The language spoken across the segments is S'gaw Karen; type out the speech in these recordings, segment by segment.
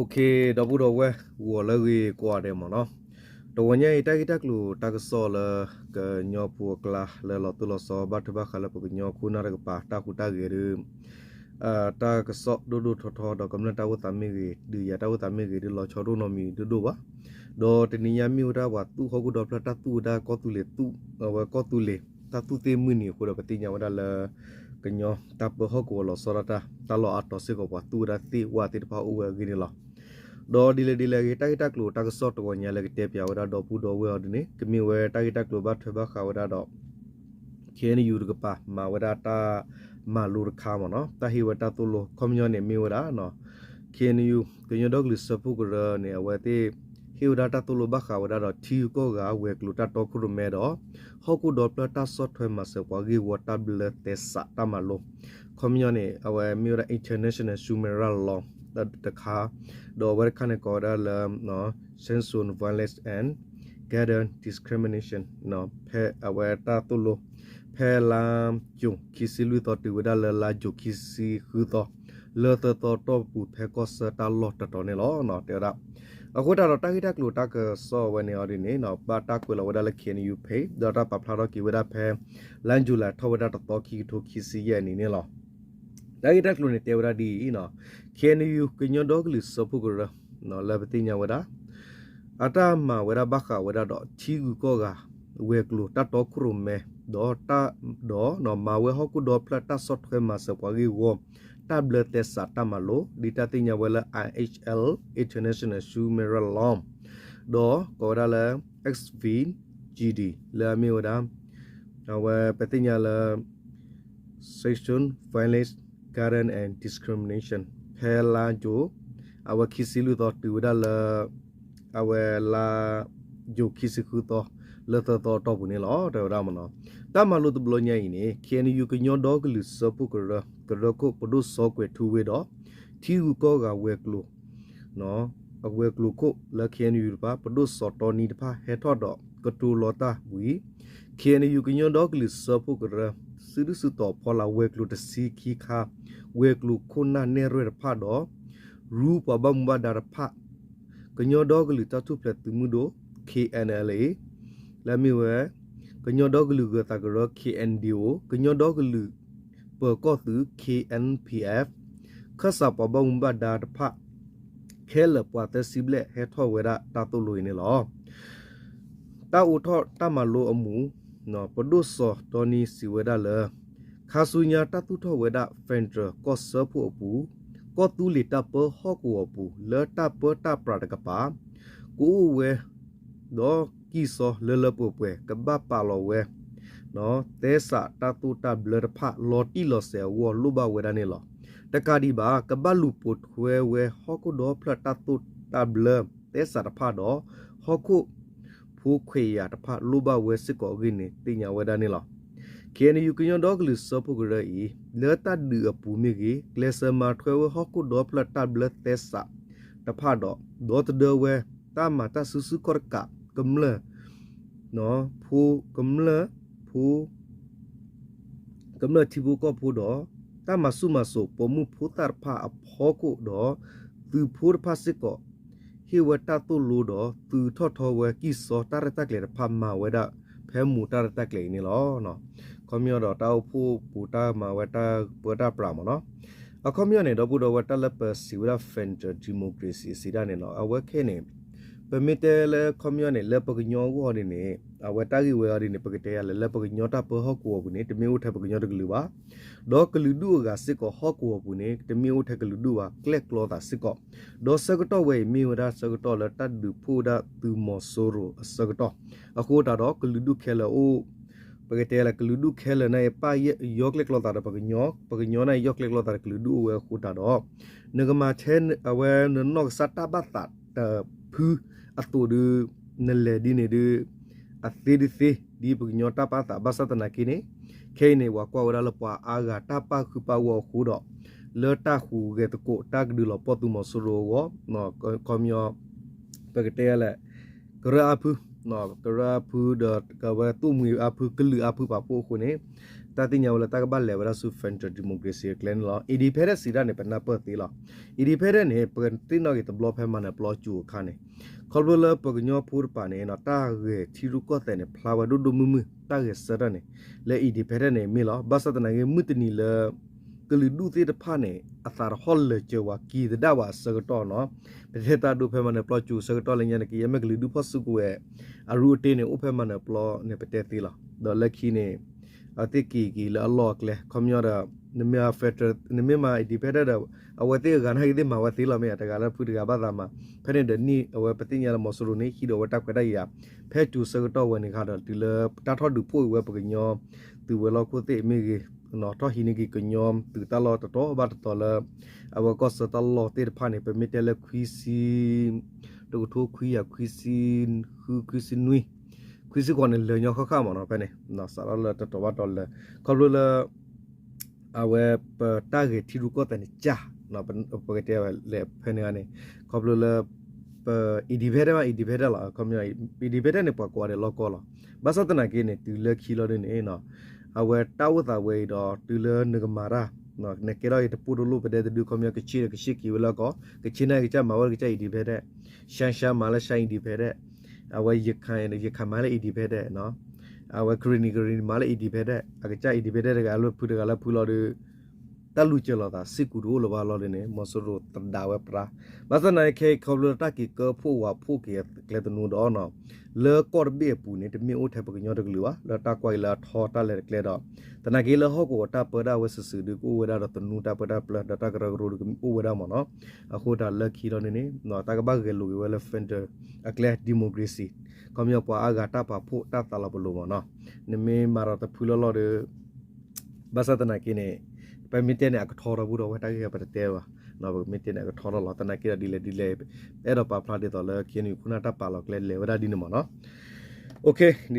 ဒီပုၢ်ဒီဝဲၢ် ဂီၤလၢအဂ့ၤကိးဂၤဒဲးမ့ၢ်နီၤ, တဂီၤညါအံၤ တၢ်ဂ့ၢ်တၢ်ကျိၤတၢ်ကစီၣ်လၢ ကညီဖိအကျါလၢလီၤတိၢ်လီၤဆီ ဘၣ်ထွဲဘၣ်ဃးလၢပကညီခိၣ်နၢ်တကပၤ တၢ်ဟူးတၢ်ဂဲၤဒီး တၢ်ကစီၣ်ဒိၣ်ဒိၣ်ထီထီ ဒီးကမျၢၢ်တၢ်အိၣ်သးမ့ၢ်ဂ့ၤ ဒုးယၤတၢ်အိၣ်သးမ့ၢ်ဂ့ၤ ဒုးလီၤဆီဒိၣ်နီတမံၤဒိၣ်ဒိၣ်ဘၣ်. ဒီးတနံၤညါမ့ၢ်ဝဲဒၣ်ပှၤသူၣ်ဟီၣ်ခိၣ်ဒီဖျၢၣ်တၢ်သူၣ်ဝဲဒၣ်ကီၢ်သူလ့ၤသူၣ် အဝဲကီၢ်သူလ့ၤ တၢ်သူၣ်သ့ၣ်မုၢ်နံၤအဃိဒီး ပသ့ၣ်ညါဝဲဒၣ်လၢ ကညီတၢ်ပၢဟီၣ်ကဝီၤလီၤဆီဒၣ်တၢ် တၢ်လီၢ်အါတီၤစ့ၢ်ကီးပှၤသူၣ်ဝဲဒၣ်သ့ၣ်ဝဲသ့ၣ်တဖၣ်အိၣ်ဝဲအဂ့ၢ်န့ၣ်လီၤ. ဒီးဒ်လဲၣ်ဒ်လဲၣ်အဂ့ၢ် တၢ်ဂ့ၢ်တၢ်ကျိၤတၢ်ကစီၣ်တဂီၤညါလၢကတဲပၠးဝဲဒၣ်ဒီပုၢ်ဒီဝဲၢ်အီၤဒ်န့ၣ် ကမ့ၢ်ဝဲတၢ်ဂ့ၢ်တၢ်ကျိၤဘၣ်ထွဲဘၣ်ဃးဝဲဒၣ်ဒီး KNU တကပၤ မၤဝဲဒၣ်တၢ်မၤလိတခါမ့ၢ်နီၤ, တၢ်ဟ့ၣ်ဝဲတၢ်သိၣ်လိ ခီပညီန့ၣ်မ့ၢ်ဝဲဒၣ် KNU ကညီဒီကလုာ်စၢဖှိၣ်ကရၢန့ၣ် အဝဲသ့ၣ်ဟ့ၣ်ဝဲဒၣ်တၢ်သိၣ်လိဘၣ်ဃးဝဲဒၣ်ဒီး ထံဂုၤကီၢ်ဂၤဝဲၤကျိၤတၢ်တီခိၣ်ရိၣ်မဲဒီး ဟီၣ်ခိၣ်ဒီဖျၢၣ်တၢ်ဆီၣ်ထွဲမၤစၢၤပှၤဂ့ၢ်ဝီတၢ်ဘျၢသဲစးတၢ်မၤလိ ခီပညီန့ၣ် အဝဲမ့ၢ်ဝဲဒၣ် international Sumera law တခါ, ဒီးအဝဲတခါန့ၣ်ကိးဝဲဒၣ်လၢ Sanction Violence and Gender Discrimination ဖဲအဝဲတၢ်သိၣ်လိ ဖဲလါ June ခံဆံလွံၢ်သီ တုၤဝဲဒၣ်လၢလါ June ခံဆံဃုသီ လၢသၢသီတီၢ်ပူၤ ဖဲကီၢ်ဆၢတၢ်လီၢ်တတီၤန့ၣ်လီၤ. တဲဝဲဒၣ် အဃိသတးဒီး တၢ်ဂ့ၢ်တၢ်ကျိၤတၢ်ကစီၣ်ဝဲန့ၣ်အီၤဒ်န့ၣ် ဘၣ်တၢ်ကွဲးလီၤဝဲဒၣ်လၢ KNU page ဒီးတၢ်ပာ်ဖျါထီၣ်က့ၤဝဲဒၣ်ဖဲ လါ July ထီၣ်ဝဲဒၣ်တသီ ခံကထိခံဆံယဲၢ်နံၣ်န့ၣ်လီၤ. တၢ်ဂ့ၢ်တၢ်ကျိၤန့ၣ်တဲဝဲဒၣ်ဒ်အံၤ, KNU ကညီဒီကလုာ်စၢဖှိၣ်ကရၢ လၢပသ့ၣ်ညါဝဲဒၣ် အတၢ်မၤဝဲဒၣ်ဘၣ်ဃးဝဲဒၣ်ဒီး ထံဂုၤကီၢ်ဂၤ ဝဲၤကျိၤတၢ်တီခိၣ်ရိၣ်မဲ ဒီး ဒီးမၤဝဲဟီၣ်ခိၣ်ဒီဖျၢၣ်တၢ်ဆီၣ်ထွဲမၤစၢၤပှၤဂ့ၢ်ဝီ တၢ်ဘျၢသဲစးတၢ်မၤလိ ဒ်တၢ်သ့ၣ်ညါဝဲလၢ I H L International Sumera law ဒီးကိးဝဲဒၣ်လၢ X V G D လၢအမ့ၢ်ဝဲဒၣ် အဝဲပသ့ၣ်ညါလၢ Sanction Violence, Gender and Discrimination ဖဲလါ June အဝဲခံဆံလွံၢ်သီ တုၤဝဲဒၣ်လၢ အဝဲလါ June ခံဆံဃုသီ လၢသၢသီအတီၢ်ပူၤန့ၣ်လီၤ. တဲဝဲဒၣ်မ့ၢ်နီၤ, တၢ်မၤလိတဘျီညါအံၤန့ၣ် KNU ကညီဒီကလုာ်စၢဖှိၣ်ကရၢ ကရၢခိၣ် ပဒိၣ်စီၤကွဲၤထူဝ့ဒီး ထံဂုၤကီၢ်ဂၤဝဲၤကျိၤ အဝဲၤကျိၤခိၣ်လၢ KNU တဖၣ် ပဒိၣ်စီၤတီနံတဖၣ် ဟဲထီၣ်ဒီးကတိၤလီၤတၢ်ဝံၤ KNU ကညီဒီကလုာ်စၢဖှိၣ်ကရၢ စုဒုၣ်စုတီၤဖီလာ် ဝဲၤကျိၤတဆံခံခါ ဝဲၤကျိၤခိၣ်နၢ်နဲၣ်ရွဲၣ်တဖၣ်ဒီး ရူပှၤဘၣ်မူဘၣ်ဒါတဖၣ် ကညီဒီကလုာ်တၢ်ထူၣ်ဖျဲးသုးမုၢ်ဒိၣ် K N L A လၢအမ့ၢ်ဝဲ ကညီဒီကလုာ်ဂၢၤသးကရၢ K N D O ကညီဒီကလုာ်ပၢၤကီၢ်သုး K N P F ခၢၣ်စးပှၤဘၣ်မူဘၣ်ဒါတဖၣ် ခဲလၢာ်ပှၤသၢဆံဘျဲၣ်ဟဲထီၣ်ဝဲဒၣ်တၢ်သိၣ်လိအံၤန့ၣ်လီၤ. တၢ်အိးထီၣ်တၢ်မၤလိအမူး ပဒိၣ်စီၤတီနံစံးဝဲဒၣ်လၢ ခါဆူညါတၢ်သူၣ်ထီၣ်ဝဲဒၣ် federal ကီၢ်စၢဖှိၣ်အပူၤ ကီၢ်သူလ့ၤတၢ်ပၢဟီၣ်ကဝီၤပူၤ လၢတၢ်ပၢတၢ်ပြးတကပၤ ကအိၣ်ဝဲ ဒီးကံၢ်စီလၢလၢပှဲၤပှဲၤ ကဘၣ်ပာ်လီၤဝဲ သဲစးတၢ်သိၣ်တၢ်ဘျၢတဖၣ် လီၤတံၢ်လီၤဆဲးအဂီၢ်လိၣ်ဘၣ်ဝဲဒၣ်န့ၣ်လီၤ. တကးဒံးဘၣ် ကဘၣ်လူၤပိာ်ထွဲဝဲဟီၣ်ခိၣ်ဒီဖျၢၣ်တၢ်သိၣ်တၢ်ဘျၢ သဲစးတဖၣ်ဒီး ဟီၣ်ခိၣ်ဖိခွဲးယာ်တဖၣ်လိၣ်ဘၣ်ဝဲစ့ၢ်ကီးအဂ့ၢ်န့ၣ် သ့ၣ်ညါဝဲဒၣ်န့ၣ်လီၤ. K N U ကညီဒီကလုာ်စၢဖှိၣ်ကရၢအံၤ လၢတၢ်ဒုးအပူၤမ့ၢ်ဂ့ၤ ကျဲးစၢးမၤထွဲဝဲဟီၣ်ခိၣ်ဒီဖျၢၣ်တၢ်ဘျၢသဲစးတဖၣ်ဒီး ဒီသဒၢဝဲ တၢ်မၤတၢ်စုဆူၣ်ခီၣ်တကး ကမျၢၢ် ဖိ ကမျၢၢ် ဖိ ကမျၢၢ်ထံဖိကီၢ်ဖိဒီး တၢ်မၤဆူၣ်မၤစိး ပိာ်မုၣ်ဖိသၣ်တဖၣ်အဖီခိၣ်ဒီး သုးဖိတဖၣ်စ့ၢ်ကီး ဟ့ၣ်ဝဲတၢ်သိၣ်လိဒီး သုးထီၣ်ထီဝဲကံၢ်စီတၢ်ရဲၣ်တၢ်ကျဲၤတဖၣ်မၤဝဲဒၣ် ဖဲမူးတၢ်ရဲၣ်တၢ်ကျဲၤအံၤန့ၣ်လီၤ. ခီပညီဒီးတၢ်အိၣ်ဖှိၣ်ပူၤတၢ်မၤဝဲတၢ်ပၢတၢ်ပြးမ့ၢ်နီၤ. အခီပညီန့ၣ် ဒီပုၢ်ဒီဝဲၢ် တၢ်လၢပစံးဝဲဒၣ် federal democracy စံးဒၣ်န့ၣ်နီၤ အဝဲခဲန့ၣ် ပမ့ၢ်တဲလၢခီပညီန့ၣ် လၢပကညီအဂီၢ်ဒ်န့ၣ် အဝဲတၢ်ဂ့ၢ်ဝဲအီၤဒ်န့ၣ် ပကတဲယၤလဲၣ် လၢပကညီတၢ်ပၢဟီၣ်ကဝီၤပူၤန့ၣ် တမ့ၢ်အိၣ်ထဲပကညီတကလုာ်ဘၣ်. ဒီးကလုာ်ဒူၣ်အဂၤစ့ၢ်ကီး ဟီၣ်ကဝီၤပူၤန့ၣ် တမ့ၢ်အိၣ်ထဲကလုာ်ဒူၣ်ဘၣ် ကျဲၣ်ကျီသးစ့ၢ်ကီး. ဒီးဆၢကတီၢ်ဝဲအံၤ မ့ၢ်ဝဲဒၣ်ဆၢကတီၢ်လၢတၢ်ဒုးဖှိၣ်ဝဲဒၣ်သုးမီၤစိရိၤအဆၢကတီၢ် အဃိသတးဒီး ကလုာ်ဒူၣ်ခဲလၢာ်အိၣ် ပကတဲလၢကလုာ်ဒူၣ်ခဲလၢာ်န့ၣ် ပၢ်ယီၢ်ကျဲၣ်ကျီသးဒီးပကညီ, ပကညီန့ၣ် ယီၢ်ကျဲၣ်ကျီသးဒီးကလုာ်ဒူၣ်အိၣ်ဝဲအဃိသတးဒီး နကမၤထဲအဝဲ နနီၢ်ကစၢ်တၢ်ဘၣ်သးတဖုအသိးဒီး နလဲၤဒ်န့ၣ်ဒီး အသ့ဒုးသ့ ဒ်ပကညီတၢ်ဘၣ်သးဘၣ်ဆၣ်သနာ်က့န့ၣ် ခဲအံၤန့ၣ် ပှၤကွၢ်ဝဲဒၣ်လၢပှၤအါဂၤတၢ်ပာ်ဃုာ်ပာ်ဂီၢ်အဃိဒီး လၢတၢ်ဟူးဂဲၤသကိးတၢ်ကဒုးလီၤပှီၢ်သုးမီၤစိရိၤအဂီၢ် ခီပညီ ပကတဲလဲၣ် ကရၢအါဖု, ကရၢအါဖုဒီးကဝဲသိၣ်မှံၤအါဖု ကလုာ်အါဖုပာ်ဖှိၣ်အဃိန့ၣ် တၢ်သ့ၣ်ညါဝဲလၢတၢ်ကဘၣ်လဲၤဝဲဒၣ်ဆူ federal democracy အကျဲန့ၣ်လီၤ. independent စံးတၢ်န့ၣ် ပနၢ်ပၢၢ်သ့လီၤ. independent န့ၣ် ပသ့ၣ်နီၣ်က့ၤတဘျီဖဲမၤနၢၤပျီစူၤအခါန့ၣ် ခီဖျိလၢပကညီဖိတပၤန့ၣ် တၢ်ဂဲၤထံရူၢ်ကီၢ်သဲးန့ၣ် ဖျါဝဲဒိၣ်ဒိၣ်မုၢ်မုၢ် တၢ်ဂဲၤဆၢထၢၣ်န့ၣ် လၢ independent န့ၣ်မ့ၢ်လီၤ. ဘၣ်ဆၣ်သနာ်က့ မုၢ်တနံၤလၢ ကလုာ်ဒူၣ်သ့ၣ်တဖၣ်န့ၣ် အသးတဟီၣ်လၢာ်စၢၤဝဲ က့ၤသဒၣ်ဝဲအဆၢကတီၢ်နီၤ. ပတဲတၢ်ဒိဖဲမၤနၢၤပျီစူၤအဆၢကတီၢ်လၢညါန့ၣ် ကယဲၢ်မ့ၢ်ကလုာ်ဒူၣ်ဖီၣ်စုကဝဲၤ အရူအတ့န့ၣ် အိၣ်ဖဲမၤနၢၤပျီန့ၣ် ပတဲသ့လီၤ. ဒီးလၢခံန့ၣ် အဝဲသ့ၣ်က့ၤက့ၤလၢအလီၢ်အကျဲ ခီပညီဒီး နမ့ၢ် federal နမ့ၢ်မၤ independent ဒီး အဝဲသ့ၣ်အဂၤနာ်က့သ့ၣ်မၤဝဲသ့လီၤ မ့ၢ်ဧါ တဂၤလၢဖုတဂၤဘၣ်သးမၤ ဖဲန့ၣ်ဒီးနံၣ်အဝဲပသ့ၣ်ညါလၢမီၤစိရိၤန့ၣ် ဟံးဒီးဝဲတၢ်ခွဲးတၢ်ယာ် ဖဲစူၤဆၢကတီၢ်ဝဲန့ၣ်ခါဒီး တုၤလၢတၢ်ထီၣ်ဒုးဖှိၣ်အံၤဝဲပကညီ သုးဝဲၤလီၢ်ခိၣ်သ့ၣ်မ့ၢ်ဂ့ၤ ထီၣ်ဟံးန့ၢ်က့ၤကညီသုးတၢ်လီၢ်တတီၤဘၣ်တတီၤလၢ အဝဲကီၢ်ဆၢတၢ်လီၢ်သ့ၣ်တဖၣ်န့ၣ် ပမ့ၢ်တဲလၢခွံဆံ တကထိခွံကယၤခွံဆံဃု ခွံဆံနွံ ခွံဆံဃိးန့ၣ် လၢာ်ညီဃၣ်ဃၣ်မ့ၢ်နီၤ ဖဲန့ၣ် စးထီၣ်လၢတတီၤဘၣ်တတီၤလၢ ခီဖျိလၢ အဝဲပတၢ်ဂဲၤထံရူၢ်ကီၢ်သဲးန့ၣ်ကၢ် ပကတဲဝဲလဲၣ်ဖဲန့ၣ်ဂ့ၤန့ၣ် ခီဖျိလၢ ပ independent ဘၣ် independent လီၤ ခီပညီ independent န့ၣ် ပှၤကိးဂၤဒဲးလီၢ်ကီၢ်လီၤ. ဘၣ်ဆၣ်သနာ်က့န့ၣ် တုၤလၢခံလီၤဒ်န့ၣ် အဝဲတၢ်အိၣ်သးဝဲအံၤဒီး တုၤလၢနကမၤတၢ် နကဲထီၣ်အံၤတပိၢ်တလိၣ်ပဒဲတဒု ခီပညီကဆ့ၣ်ဒီးကဆ့ၣ်က့ၤဝဲလၢအကီၢ် ကဆ့ၣ်န့ၣ်ကစၢ်မၤဝဲကစၢ် independent ရှါရှါမၤလၢရှါ independent အဝဲယခါ ယခါမၤလၢ independent အဝဲကရံၣ်နံၣ် ကရံၣ်နံၣ်မၤလၢ independent အကစၢ် independent တဂၤလၢဖုတဂၤလၢဖုလီၤဒီး တၢ်လူၤစၢၤလိာ်သး စ့ၢ်ကီးတအိၣ်လၢၤဘၣ်လီၤဒ်န့ၣ် မီၤစိရိၤသဒါဝဲပြါ ဘၣ်ဆၣ်သနာ်က့ခဲအံၤ ခီဖျိလၢတၢ်က့ၤကၢဖှိၣ်ဝးဖှိၣ်က့ၤအကျဲသနူဒီး လၢကီၢ်တဘ့ၣ်အပူၤန့ၣ် တမ့ၢ်အိၣ်ထဲပကညီတကလုာ်ဘၣ် လၢတၢ်ကွၢ်အံၤလၢအထီတၢ်လဲၤတကျဲဒီး သနာ်က့လၢဟီၣ်ကဝီၤတၢ်ပၢတၢ်ဝဲစုာ်စုာ်ဒုးကအိၣ်ဝဲဒၣ်ဒီးသနူတၢ်ပၢတၢ်ပြၢ ဒီးတၢ်ကရၢကရိဒုးကအိၣ်ဝဲဒၣ်မ့ၢ်နီၤ. အဃိတၢ်လၢခံလီၤန့ၣ်န့ၣ် တၢ်ကဘၣ်ဂဲၤလိာ်က့ၤဝဲလၢ federal အကျဲ democracy ခီပညီပှၤအါဂၤတၢ်ပာ်ဖှိၣ်တၢ်သးလီၤပလိာ်မ့ၢ်နီၤ. နမ့ၢ်မၤဒီးတဖုလီၢ်လီၢ်ဒီး ဘၣ်ဆၣ်သနာ်က့န့ၣ် ပမ့ၢ်တဲန့ၣ် အကထီထီၣ်ဘူးဒီးဝဲတၢ်ဂ့ၢ်ပတတဲဘၣ်, ပမ့ၢ်တဲန့ၣ် အကထီထီၣ်လီၤ. သနာ်က့ဒီးဒ်လဲၣ်ဒ်လဲၣ် အဲၣ်ဒိးပာ်ဖျါဒ်သိးလၢ ခ့ၣ်အဲၣ်ယူၣ် ခိၣ်နၢ်တၢ်ပာ်လီၤကျဲလဲၤဝဲဒၣ်ဒ်န့ၣ်မ့ၢ်နီၤ.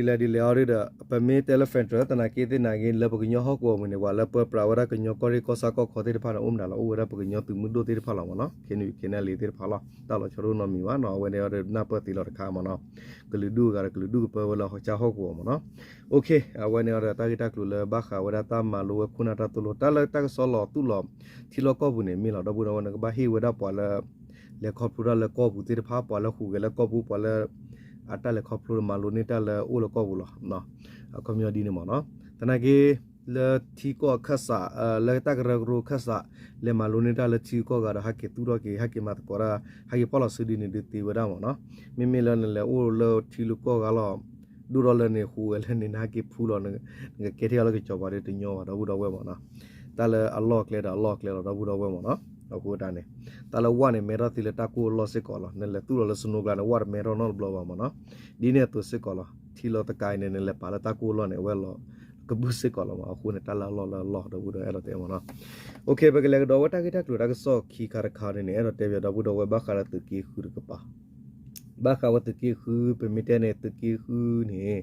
ဒ်လဲၣ်ဒ်လဲၣ်အီၤဒီး ပမ့ၢ်တဲလၢ federal သနာ်က့သ့ၣ်နာ်က့ လၢပကညီဟီၣ်ကဝီၤပူၤန့ၣ် ပှၤလၢပၢပြးဝဲဒၣ်ကညီကီၢ်ရ့ၣ်ကီၢ်ဆၣ်ကီၢ်ခီသ့ၣ်တဖၣ်န့ၣ် အိၣ်မနုၤလဲၣ် အိၣ်ဝဲဒၣ်ပကညီသုးမုၢ်ဒိၣ်သ့ၣ်တဖၣ်လီၤမ့ၢ်နီၤ. ခ့ၣ်အဲၣ်ယူၣ် ခ့ၣ်အဲၣ်ယူၣ် သ့ၣ်တဖၣ်လီၤ. တၢ်လီၤဆီတအိၣ်နီတမံၤဘၣ်နီၤ. အဝဲန့ၣ်အီၤဒီးနၢ်ပၢၢ်သ့လီၤတခါမ့ၢ်နီၤ. ကလုာ်ဒူၣ်အဂၤဒီးကလုာ်ဒူၣ်ကပၢဝဲလၢဟီၣ်ကၠၢဟီၣ်ကဝီၤမ့ၢ်နီၤ. အဝဲန့ၣ်အီၤဒီးတၢ်ဂ့ၢ်တၢ်ကျိၤလၢဘၣ်ဃးဝဲဒၣ်တၢ်မၤလိဝဲခိၣ်နၢ်တၢ်သိၣ်လိ တၢ်လၢတၢ်ကစီၣ်လီၤသူၣ်လီၤထံလီၢ်ကီၢ်ပူၤန့ၣ် မ့ၢ်လီၤ ဒီပုၢ်ဒီဝဲၢ် နကဘၣ်ဟ့ၣ်ဝဲဒၣ်ပှၤလၢ လဲၤခီဖျိတၢ်လၢကီၢ်ပူၤသ့ၣ်တဖၣ် ပှၤလၢဟူးဂဲၤလၢကီၢ်ပူၤ ပှၤလၢ အတၢ်လဲၤခီဖျိမၤလိန့ၢ်တၢ်လၢအိၣ်လၢကီၢ်ပူၤလီၤ. အခီပညီဒ်န့ၣ်မ့ၢ်နီၤ. သနာ်က့ လၢထံကီၢ်အခၢၣ်စး လၢတၢ်ကရၢကရိအခၢၣ်စး လဲၤမၤလိန့ၢ်တၢ်လၢထံဂုၤကီၢ်ဂၤဒီး ဟဲက့ၤသူၣ်ထီၣ်က့ၤ ဟဲက့ၤမၤသကိးတၢ် ဟဲက့ၤဖီၣ်လီၤစုဒ်န့ၣ် ဒုးသ့ဝဲဒၣ်မ့ၢ်နီၤ. မ့မ့ၢ်လၢနလဲၤအိၣ်လၢထံလၢကီၢ်ဂၤလီၤ ဒိၣ်ဒီးလၢန့ၣ် ဟူးဂဲၤလၢန့ၣ် နဟဲက့ၤဖူလီၤ နကကဲထီၣ်လၢကစီၤပၤဒီးတညီဘၣ် ဒီပုၢ်ဒီဝဲၢ်မ့ၢ်နီၤ. တၢ်လၢအလီၢ်အကျဲဒီးအလီၢ်အကျဲလီၤ ဒီပုၢ်ဒီဝဲၢ်မ့ၢ်နီၤ. အဃိတၢ်န့ၣ် တၢ်လၢဝၣ်န့ၣ် မဲထီၣ်သ့လၢတၢ်ကိၢ်အလီၢ်စ့ၢ်ကီးလီၤ. နလဲၤသူၣ်လီၤလၢ snow ကျါန့ၣ် ဝၣ်တမဲထီၣ်နီတဘျီဘၣ်မ့ၢ်နီၤ. ဒ်န့ၣ်အသိးစ့ၢ်ကီးလီၤ. ထံလီၤသကါအံၤန့ၣ် နလဲၤပာ်လၢတၢ်ကိၢ်အလီၢ်န့ၣ် အဝဲလီၤကဘုၣ်စ့ၢ်ကီးလီၤမ့ၢ်. အဃိန့ၣ် တၢ်လၢအလီၢ်လၢအလီၢ် ဒီပုၢ်ဒီဝဲၢ်အဲၣ်ဒိးတဲမ့ၢ်နီၤ. ပကလဲၤကဒီးဝဲတၢ်ဂ့ၢ်တၢ်ကျိၤတၢ်ကစီၣ်ခံခါတခါဒ်န့ၣ် အဲၣ်ဒိးတဲဘၣ်ဒီပုၢ်ဒီဝဲၢ်ဘၣ်ဃးလၢသုးက့ဃုတကပၤ ဘၣ်ဃးဝဲသုးက့ဃု ပမ့ၢ်တဲန့ၣ် သုးက့ဃုန့ၣ်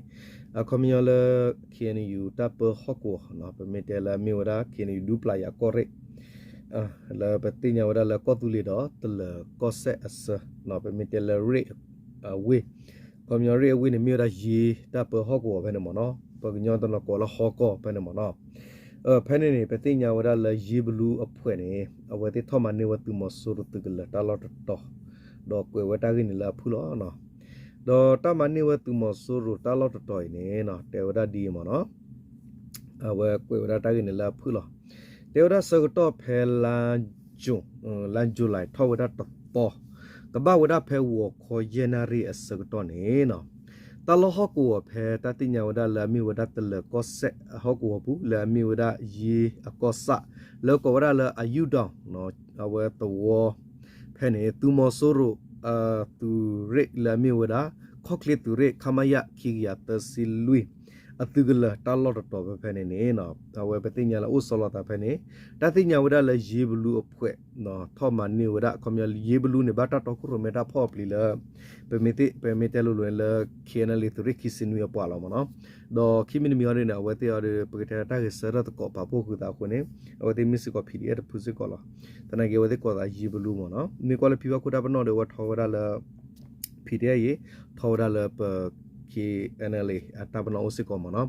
အခီပညီလၢ ခ့ၣ်အဲၣ်ယူၣ် တၢ်ပၢဟီၣ်ကဝီၤ ပမ့ၢ်တဲလၢအမ့ၢ်ဝဲဒၣ် ခ့ၣ်အဲၣ်ယူၣ် ဒူပျၢ်ယၤကီၢ်ရ့ၣ် လၢပသ့ၣ်ညါဝဲဒၣ်လၢကီၢ်သူလ့ၤဒီးတလၢၤကီၢ်စဲၣ်အဆၢ ပမ့ၢ်တဲလၢရ့ၣ်အဝ့ၢ် ခီပညီရ့ၣ်အဝ့ၢ်န့ၣ် မ့ၢ်ဝဲဒၣ်ယ့တၢ်ပၢဟီၣ်ကဝီၤဖဲန့ၣ်မ့ၢ်နီၤ. ပှၤကညီတနီၤကိးလၢဟီၣ်ကီၢ်ဖဲန့ၣ်မ့ၢ်နီၤ. ဖဲန့ၣ်န့ၣ် ပသ့ၣ်ညါဝဲဒၣ်လၢယ့ဘလူအဖွဲ့န့ၣ် အဝဲသ့ၣ်ထီၣ်မၤန့ၢ်ဝဲသုးမီၤစိရိၤသုးကလၢၤတၢ်လီၢ်တတီၤ ဒီးကွဲးဝဲတၢ်ဂ့ၢ်န့ၣ်လၢအဖုၣ်လီၤ. ဒီးတၢ်မၤန့ၢ်ဝဲသုးမီၤစိရိၤတၢ်လီၢ်တတီၤအံၤန့ၣ် တဲဝဲဒၣ်ဒ်အံၤမ့ၢ်နီၤ. အဝဲကွဲးဝဲဒၣ်တၢ်ဂ့ၢ်န့ၣ်လၢအဖုၣ်လီၤ. တဲဝဲဒၣ်ဆၢကတီၢ်ဖဲလါ June လါ July ထီၣ်ဝဲဒၣ်တသီ ကဘၣ်ဝဲဒၣ်ဖဲဂီၤခီယဲၢ်နၣ်ရံၣ်အဆၢကတီၢ်န့ၣ်နီၤ တၢ်လီၢ်ဟီၣ်ကဝီၤဖဲတၢ်သ့ၣ်ညါဝဲဒၣ်လၢအမ့ၢ်ဝဲဒၣ်တလၢၤကီၢ်စဲၣ်အဟီၣ်ကဝီၤပူၤ လၢအမ့ၢ်ဝဲဒၣ်ယ့အကီၢ်ဆၣ် လၢကိးဝဲဒၣ်လၢ အယူၢ်ဒီး အဝဲသဝီ ဖဲန့ၣ် သုးမီၤစိရိၤ သုးရ့ၣ်လၢအမ့ၢ်ဝဲဒၣ် ခီၣ်ချ့သုးရ့ၣ် ခမရ ခံကယၤသၢဆံလွံၢ် အသုးကလၢၤတၢ်လီၢ်တတီၤဖဲဖဲန့ၣ်န့ၣ် အဝဲပသ့ၣ်ညါလၢအိၣ်ဆီလီၤသးဖဲန့ၣ် တၢ်သ့ၣ်ညါဝဲဒၣ်လၢယ့ဘလူအဖွဲ့ ထီၣ်မၤန့ၢ်ဝဲဒၣ် ခီပညီယ့ဘလူန့ၣ် ဘၣ်တၢ်တီခိၣ်ရိၣ်မဲတၢ်ဖီၣ်အပျံၤလၢ ပမ့ၢ်သ့ၣ် ပမ့ၢ်တဲလိၤလိၤလၢ ခ့ၣ်အဲၣ်ယူၣ် သုးရ့ၣ်ခံဆံနွံအပှၤလီၤမ့ၢ်နီၤ. ဒီးခံမံၤတမံၤအံၤဒ်န့ၣ် အဝဲသ့ၣ်အံၤဒီး ပကတဲတၢ်ဂဲၤဆၢထၢၣ်သကိးပာ်ဖှိၣ်ဃုာ်သးအဃိန့ၣ် အဝဲသ့ၣ်မ့ၢ်စ့ၢ်ကီး PDF တဖုစ့ၢ်ကီးလီၤ. သနာ်က့ အဝဲသ့ၣ်ကိးသးယ့ဘလူမ့ၢ်နီၤ. မ့ၢ်ကွၢ်လၢဖံဘၣ်ခိၣ်တၢ်ပနီၣ်ဒီး အဝဲထီဝဲဒၣ်လၢ PDF အံၤ ထီဝဲဒၣ်လၢပ KNLA အတၢ်ပနီၣ်အိၣ်စ့ၢ်ကီးမ့ၢ်နီၤ.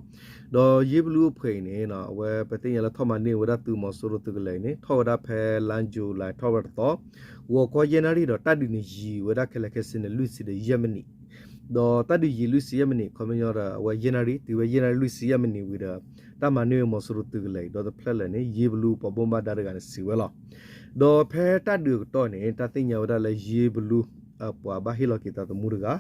ဒီးယ့ဘလူအဖှဲးအံၤန့ၣ် အဝဲပသ့ၣ်ညါလၢထီၣ်မၤန့ၢ်ဝဲဒၣ်သုးမီၤစိရိၤသုးကလဲာ်အံၤန့ၣ် ထီၣ်ဝဲဒၣ်ဖဲလါယူၤလံ ထီၣ်ဝဲဒၣ်တသီ ဂီၤခီယဲၢ်နၣ်ရံၣ်ဒီး တၢ်ဒုးန့ၣ်ယံာ်ဝဲဒၣ်ခဲလၢာ်ခဲဆ့န့ၣ် လွံၢ်ဆံဒီးယဲၢ်မံးနံး ဒီးတၢ်ဒုးယံာ်လွံၢ်ဆံယဲၢ်မံးနံး ခီပညီဒီး အဝဲယဲၢ်နၣ်ရံၣ် တုၤဝဲယဲၢ်နၣ်ရံၣ်လွံၢ်ဆံယဲၢ်မံးနံးဝံၤဒီး တၢ်မၤန့ၢ်ဝဲမီၤစိရိၤသုးကလဲာ်အံၤ ဒီးတဖျၢၣ်လၢာ်န့ၣ် ယ့ဘလူပှၤဘၣ်မူဘၣ်ဒါတဂၤန့ၣ် စံးဝဲလီၤ. ဒီးဖဲတၢ်ဒုးအကတီၢ်န့ၣ် တၢ်သ့ၣ်ညါဝဲဒၣ်လၢယ့ဘလူ အပှၤဘၣ်ဟ့ၣ်လီၤက့ၤသးသမူတဂၤ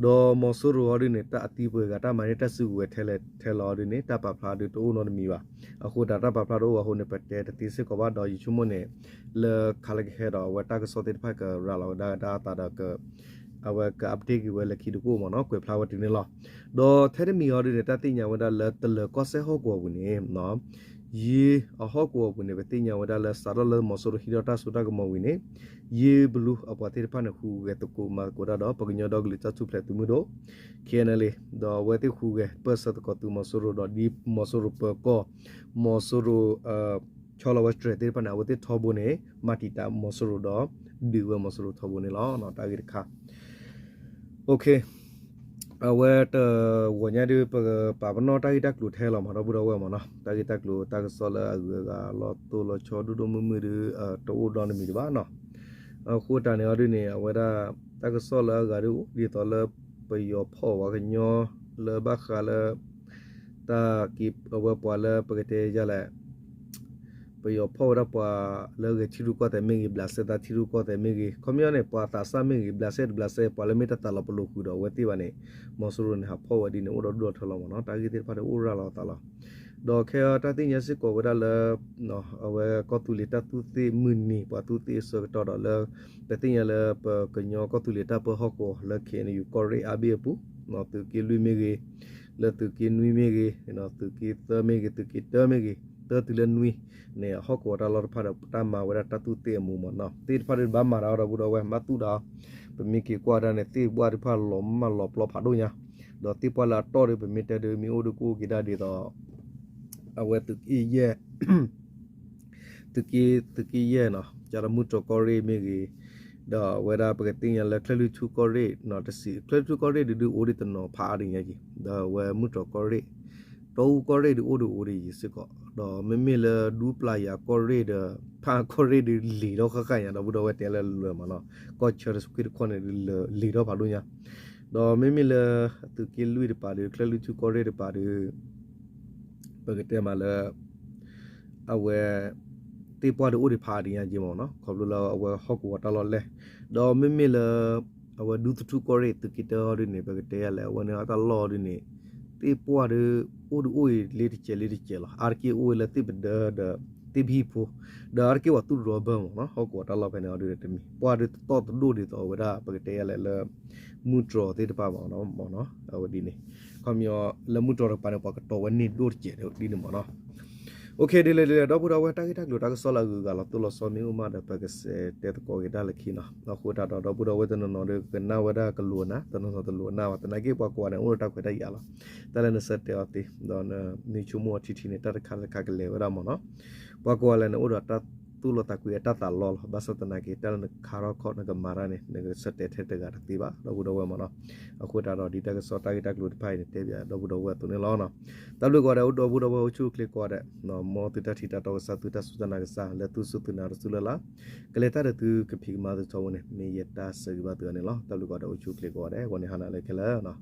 ဒီးမီၤစိရိၤအီၤဒ်န့ၣ် တၢ်အသံပှဲၤဂၤ တၢ်မၤန့ၢ်တၢ်စုကဝဲၤထဲလဲၣ်ထဲလဲၣ်အီၤဒ်န့ၣ် တၢ်ပာ်ဖျါဒ်တအိၣ်နီတမံၤဘၣ်. အဃိသတးတၢ်ပာ်ဖျါတအိၣ်ဘၣ်အဃိန့ၣ် ပတဲတသ့စ့ၢ်ကီးဘၣ် ဒီးယဆိကမိၣ်န့ၣ် လၢခါလၢကဟဲဒီးအဝဲတၢ်ကစီၣ်သ့ၣ်တဖၣ်ကရၤလီၤဝဲဒၣ်ကဒါအသးဒီး အဝဲက update က့ၤဝဲလၢခံတကအိၣ်မ့ၢ်နီၤ ကွဲးဖျါဝဲတုၤန့ၣ်လီၤ. ဒီးထဲတမံၤအီၤဒ်န့ၣ် တၢ်သ့ၣ်ညါဝဲဒၣ်လၢတလၢၤကီၢ်စဲၣ်ဟီၣ်ကဝီၤပူၤန့ၣ် ယ့အဟီၣ်ကဝီၤပူၤန့ၣ် ပသ့ၣ်ညါဝဲဒၣ်လၢစးထီၣ်လၢမီၤစိရိၤဟံးထီၣ်တၢ်စိတၢ်ကမီၤဝံၤန့ၣ် ယ့ဘလူအပှၤသ့ၣ်တဖၣ်န့ၣ် ဟူးဂဲၤသကိးမၤသကိးတၢ်ဒီး ပကညီဒီကလုာ်တၢ်ထူၣ်ဖျဲးသုးမုၢ်ဒိၣ် KNLA ဒီးအဝဲသ့ၣ်ဟူးဂဲၤပၢၢ်ဆၢသကိးသုးမီၤစိရိၤဒီးဒ်မီၤစိရိၤပၢၤကီၢ် မီၤစိရိၤ ဆီလီၤဝဲစတြဲးသ့ၣ်တဖၣ်န့ၣ် အဝဲသ့ၣ်ထီဘိန့ၣ် မၤတံာ်တာ်မီၤစိရိၤဒီး ဒုးဝဲမီၤစိရိၤထီဘိန့ၣ်လီၤ. တၢ်ဂ့ၢ်တခါ အဝဲတဂီၤညါဒ် ပပာ်ပနီၣ်တၢ်ဂ့ၢ်တၢ်ကျိၤထဲလီၤမ့ၢ် ဒီပုၢ်ဒီဝဲၢ်မ့ၢ်နီၤ တၢ်ဂ့ၢ်တၢ်ကျိၤတၢ်ကစီၣ်လၢအဂုၤအဂၤလီၤတိၢ်လီၤဆီဒိၣ်ဒိၣ်မုၢ်မုၢ်ဒ် တအိၣ်ဒီနံၤမံၤဒံးဘၣ်နီၤ. အဃိတၢ်န့ၣ်အီၤဒ်န့ၣ် အဝဲဒၣ် တၢ်ကစီၣ်လၢအဂၤဒ်အိၣ်ဒ်သိးလၢ ပယီၤဖီၣ်ဝဲကညီလၢဘၣ်ဃးလၢ တၢ်က့ၤအဝဲပှၤလၢပကတဲယလဲၣ် ပယီၤဖီၣ်ဝဲဒၣ်ပှၤလၢဂဲၤထံရူၢ်ကီၢ်သဲးမ့ၢ်ဂ့ၤ ဘျးစဲသးထံရူၢ်ကီၢ်သဲးမ့ၢ်ဂ့ၤ ခီပညီန့ၣ် ပှၤသးစၢ်မ့ၢ်ဂ့ၤ ဘျးစဲတဘျးစဲ ပှၤလၢမ့ၢ်တသးလီၤပလိာ်ဃုာ်ဒီးအဝဲသ့ၣ်ဘၣ်န့ၣ် မီၤစိရိၤန့ၣ် ဟးဖီၣ်ဝဲဒ်န့ၣ် အိၣ်ဒီးဒူၣ်ဒီးထၢလီၤမ့ၢ်နီၤ တၢ်ဂ့ၢ်သ့ၣ်တဖၣ်ဒ်အိၣ်ရၤလီၤအသးလီၤ. ဒီးခဲအံၤတၢ်သ့ၣ်ညါစ့ၢ်ကီးဝဲဒၣ်လၢ အဝဲကီၢ်သူလ့ၤတၢ်သူၣ်သ့ၣ်မုၢ်နံၤ ပှၤသူၣ်သ့ၣ်အဆၢကတီၢ်ဒီးလၢ ပသ့ၣ်ညါလၢပကညီကီၢ်သူလ့ၤတၢ်ပၢဟီၣ်ကဝီၤလၢ KNU ကီၢ်ရ့ၣ်အါဘ့ၣ်အပူၤ သုးက့လွံၢ်မ့ၢ်ဂ့ၤ, လၢသုးက့နွံမ့ၢ်ဂ့ၤ, သုးက့သၢမ့ၢ်ဂ့ၤ, သုးက့တၢမ့ၢ်ဂ့ၤ, တၢတုၤလၢနွံန့ၣ် အဟီၣ်ကဝီၤတၢ်လီၢ်တဖၣ်ဒီး တၢ်မၤဝဲဒၣ်တၢ်သူၣ်သ့ၣ်အမူးမ့ၢ်နီၤ သ့ၣ်တဖၣ်ဒီးဘၣ်မၤတၢ်ဒီပုၢ်ဒီဝဲၢ် မ့ၢ်သူၣ်ဒီး ပမ့ၢ်က့ၤကွၢ်ဒၣ်န့ၣ် သ့ၣ်ပှၢ်တဖၣ်လီၤမၢ်လီၤပျီဖးဒိၣ်ညါ, ဒီးသ့ၣ်ပှၢ်လၢအတီၢ်ဒီး ပမ့ၢ်တဲဒ်မ့ၢ်အိၣ်ဒီးကအိၣ်က့ၤဒၣ်ဒ်သိး အဝဲသုးက့ယဲၢ် သုးက့ သုးက့ယဲၢ်နီၤ ကဒီးမုၢ်တြီၤကီၢ်ရ့ၣ်မ့ၢ်ဂ့ၤ, ဒီးအဝဲဒၣ်ပကသ့ၣ်ညါလၢချၢၣ်လွံၢ်ထူၣ်ကီၢ်ရ့ၣ်နီၤ တဆံး ချၢၣ်လွံၢ်ထူၣ်ကီၢ်ရ့ၣ်ဒုးဒုးအိၣ်ဒံးတနီၤဖးအါဒံးညါက့ၤ, ဒီးအဝဲမုၢ်တြီၤကီၢ်ရ့ၣ် တီအူကီၢ်ရ့ၣ်ဒုးအိၣ်ဒုးအိၣ်ဒံးယံၤစ့ၢ်ကီး, ဒီးမ့မ့ၢ်လၢဒူပျၢ်ယၤကီၢ်ရ့ၣ်ဒီး ဖးကီၢ်ရ့ၣ်ဒုးလံၤထီၣ်ဃၣ်ဃၣ်ညါ ဒီပုၢ်ဒီဝဲၢ်တဲလၢလွဲမးနီၤ, ကီၢ်ဆၢတခွ့ၣ်တခီန့ၣ်ဒုးလံၤထီၣ်ဖးဒိၣ်ညါ, ဒီးမ့မ့ၢ်လၢ သုးက့လွံၢ်တပၤဒုး ချၢၣ်လွံၢ်ထူၣ်ကီၢ်ရ့ၣ်တပၤဒုး ပကတဲမးလၢ အဝဲ သ့ၣ်ပှၢ်ဒုးအိၣ်ဒံးဖးဒံးညါက့ၤမ့ၢ်နီၤ ခီဖျိလၢအဝဲဟီၣ်ကဝီၤတၢ်လီၢ်လဲၢ်, ဒီးမ့မ့ၢ်လၢ အဝဲဒူသထူၣ်ကီၢ်ရ့ၣ် သုးက့တၢအီၤဒုးန့ၣ် ပကတဲယၤလဲၣ် အဝဲန့ၣ်အတၢ်လီၢ်အီၤဒုးန့ၣ် သ့ၣ်ပှၢ်ဒုး အိၣ်ဒုးအိၣ်အံၤလ့တကဲးလ့တကဲးလီၤ. အါတက့ၢ်အိၣ်ဝဲလၢသ့ၣ်ပဒၢဒီး သ့ၣ်ပဟံၣ်ဖိ, ဒီးအါတက့ၢ်ပှၤသူၣ်တရီဘၢမ့ၢ်နီၤ ဟီၣ်ကဝီၤတၢ်လီၢ်ဖဲန့ၣ်အီၤဒုးတမံၤ ပှၢ်ဒုးတတီၢ်တဒိၣ်ဒ်သိးအဝဲဒၣ် ပကတဲယၤလဲၣ်လၢ မုၢ်တြီၤသ့ၣ်တဖၣ်မ့ၢ်နီၤ အဝဲဒ်န့ၣ် ခီပညီ လၢမုၢ်တြီၤတကပၤန့ၣ် ပှၤကတီၤဝဲန့ၢ်ဒိၣ်တကဲးဒ်န့ၣ်မ့ၢ်နီၤ OK ဒ်လဲၣ်ဒ်လဲၣ် ဒီပုၢ်ဒီဝဲၢ် တၢ်ဂ့ၢ်တၢ်ကျိၤတၢ်ကစီၣ်လၢအဂုၤအဂၤလီၤတိၢ်လီၤဆီမ့ၢ်အိၣ်မးဒီး ပကစဲးတဲသကိးက့ၤတၢ်လၢခံနီၤ, အဃိသတးဒီး ဒီပုၢ်ဒီဝဲၢ်တနီၤနီၤဒီး ကနၣ်ဝဲဒၣ်ကလိာ်နၤ တနီၤနီၤတလိာ်နၤဘၣ် သနာ်က့ပှၤကိးဂၤန့ၣ် အိၣ်ဒီးတၢ်ခွဲးတၢ်ယာ်လီၤ, တၢ်လၢနဆၢတဲာ်အီၤသ့ ဒီးနဆိကမိၣ်အီၤထံထံန့ၣ် တၢ်တခါလၢတခါကလဲၤဝဲဒၣ်မ့ၢ်နီၤ, ပှၤကိးဂၤလၢာ်န့ၣ် အိၣ်ဒီးတၢ်သူၣ်လီၤသးကွံအတၢ်သးလီလီၤ, ဘၣ်ဆၣ်သနာ်က့ တၢ်လၢနခါထီၣ်ခီၣ်နကမၤတၢ်န့ၣ် နကဆၢတဲာ်ထဲတဂၤတသ့ဘၣ် ဒီပုၢ်ဒီဝဲၢ်မ့ၢ်နီၤ, အဃိသတးဒီး ဒ်တၢ်ကစီၣ်တၢ်ဂ့ၢ်တၢ်ကျိၤတဖၣ်အံၤန့ၣ် တဲဘၣ်ဒီပုၢ်ဒီဝဲၢ်အသိးန့ၣ်လီၤ. တၢ်ဘျုးကိးဂၤဒဲး ဒီပုၢ်ဒီဝဲၢ်အိၣ်ဆူၣ်အိၣ်ချ့ကိးဂၤဒဲး, မ်သုတၢ်ထံၣ်တၢ်တီကစၢ် သုတၢ်စူၢ်တၢ်နာ်ကစၢ် လၢသုစူၢ်သုနာ်တစူၢ်လၢ်လၢ်, ကလဲၤတၢ်ဒီးသုကဖံးကမၤသုထီဘိန့ၣ် မ့ၢ်ယတၢ်ဆၢဂ့ၤဘၣ်သုန့ၣ်လီၤ. တၢ်ဘျုးကိးဂၤဒဲး အိၣ်ဆူၣ်အိၣ်ချ့ကိးဂၤဒဲး ဂီၤန့ၣ်ဟါနၤလၢခဲလၢာ်